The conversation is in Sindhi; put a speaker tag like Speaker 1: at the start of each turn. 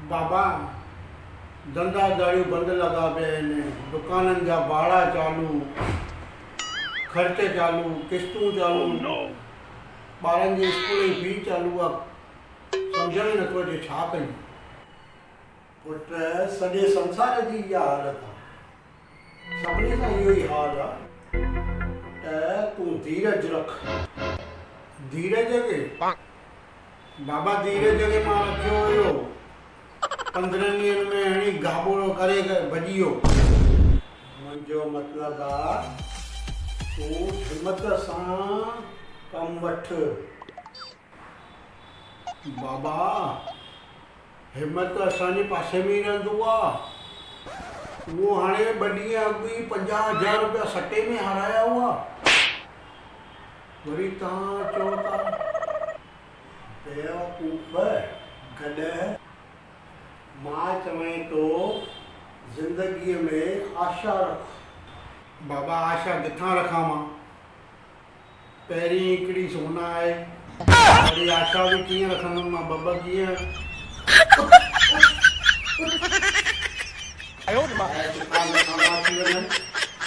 Speaker 1: بابا ڌنڌا ڌاڙيون بند لڳا پيا آهن، دڪانن جا ڀاڙا چالو، خرچ چالو، قسطون چالو، ٻارن جي اسڪول جي في چالو آ، سمجهه ۾ نٿو اچي ڇا ڪيون. پٽ سڄي سنسار جي اها حالت آ. سڀني سان اهو ئي حال آ. پٽ تون ڌيرج رک. ڌيرج کي؟ بابا ڌيرج کي مان رکيو هيو. 15 ڏينهن ۾ هڻي گابوڙو ڪري ڀڄي ويو. منهنجو مطلب آ تون همت سان ڪم وٺ. بابا همت اسان جي پاسي ۾ ئي رهندو آ. اهو هاڻي ٻه ڏينهن اڳ ئي 50,000 روپيا سٽي ۾ هارايا هئا. وري توهان چئو ٿا. بيوقوف گڏهه. مان چوين ٿو زندگيء ۾ آشا رک. بابا آشا ڪٿان رکان مان؟ پهرين هڪڙي سونا آهي، وري آشا به ڪيئن رکندم مان ٻه ٻه ڪيئن؟ آء چتان ۾ کاندا اچي وڃن.